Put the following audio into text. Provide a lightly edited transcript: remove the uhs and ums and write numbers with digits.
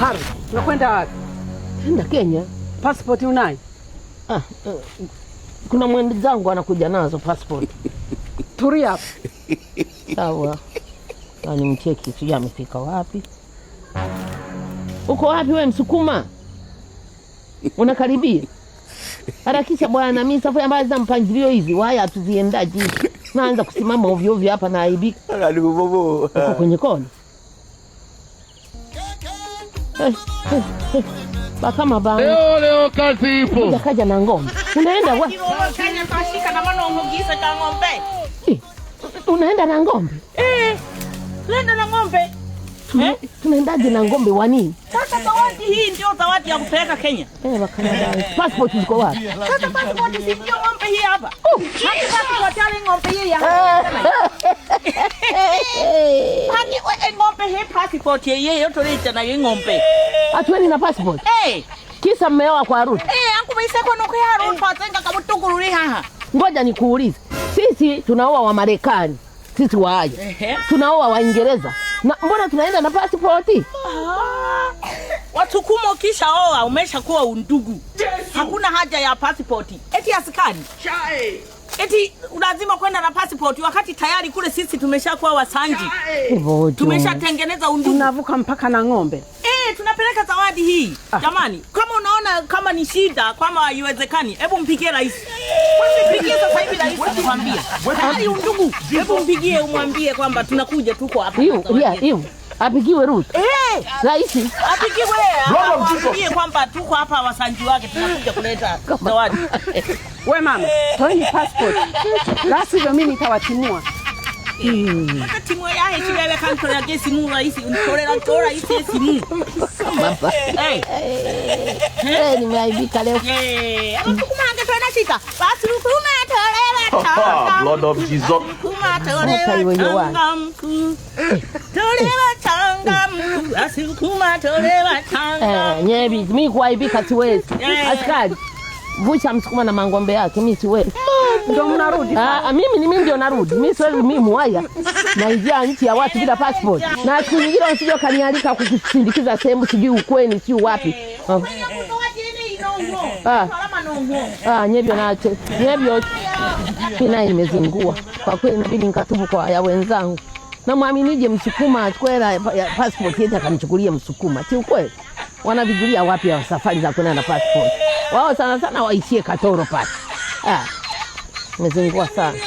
Haru, unakwenda wapi? Nenda Kenya. Passport unayo? Ah, kuna mwenzangu anakuja nazo passport. Tulia hapo. Sawa. Ni mcheki sijui amefika wapi. Uko wapi we Msukuma? Unakaribia? Harakisha bwana, mimi safari ambazo za mpangilio hizi waya hatuziendaji. Naanza kusimama ovyo ovyo hapa naaibika. Uko kwenye kona. Eh, eh, eh. Bakama bana. Leo leo kazi ipo. Kuja kaja na ng'ombe. Unaenda wapi? Eh, unaenda na ng'ombe? Eh, tunaenda na ng'ombe. Tunaendaje na ng'ombe wa nini? Sasa zawadi hii ndio zawadi ya kupeleka Kenya. Eh, bakama bana. Passport ziko wapi? Sasa passport si ndio ng'ombe hii hapa. Hadi passport yale ng'ombe hii ya hapa. Hadi ng'ombe hii passport yeye yote ile na hii ng'ombe. Hatuendi na passport. Eh, Kisa mmeoa kwa Ruto. eh, ankubaise kono kwa Ruto atenga kabutukururi haha. Ngoja nikuulize. Sisi tunaoa wa Marekani, sisi Waaya. Tunaoa Waingereza. Na mbona tunaenda na pasipoti? Wasukumo kisha oa umeshakuwa undugu. Hakuna haja ya passport. Eti askari. Eti lazima kwenda na passport wakati tayari kule sisi tumeshakuwa wasanji. Hivyo Tumeshatengeneza undugu. Tunavuka mpaka na ng'ombe. Eh, tunapeleka zawadi hii. Jamani, kama unaona kama ni shida, kama haiwezekani, hebu mpigie rais. Mpigie sasa hivi rais akwambia. Tayari undugu. Hebu mpigie umwambie kwamba tunakuja tuko hapa. Hiyo, yeah, hiyo. Apigiwe Ruto. Eh, Rais. apigiwe amwambie kwamba tuko hapa wasanji wake tunakuja kuleta zawadi. We mama, toeni passport. La sivyo mimi nitawatimua. Sasa timu yahe chibebe kantorera gesimu rais, ntorera tora isi esimu. Baba. Eh, Eh, nimeaibika leo. eh, abasukumange tona shika. Basukuma torera tanga. Blood of Jesus. Sukuma Mwaka torera iwe yowa. tanga mkuu. Torera tanga mkuu. Asukuma torera tanga. Eh, nyebi, mimi kuaibika siwezi. Eh. Askari. Vusha Msukuma na mang'ombe yake, mimi siwezi. Ndio mnarudi. Ah, mimi ni mimi ndio narudi. Mimi siwezi mimi muwaya. Naingia nchi ya watu bila passport. Na siku nyingine usije ukanialika kukusindikiza sehemu sijui ukweni sijui wapi. Ah. Ah. Ah, nyebyo nache. Nyebyo. Mimi naye nimezingua. Kwa kweli inabidi nikatubu kwa ya wenzangu. Namwaminije Msukuma achukue hela ya passport yetu akanichukulia Msukuma? Si ukweli? Wanavijulia wapi ya safari za kwenda na passport? Wao sana sana waishie Katoro pale. Ah. Nimezingua sana.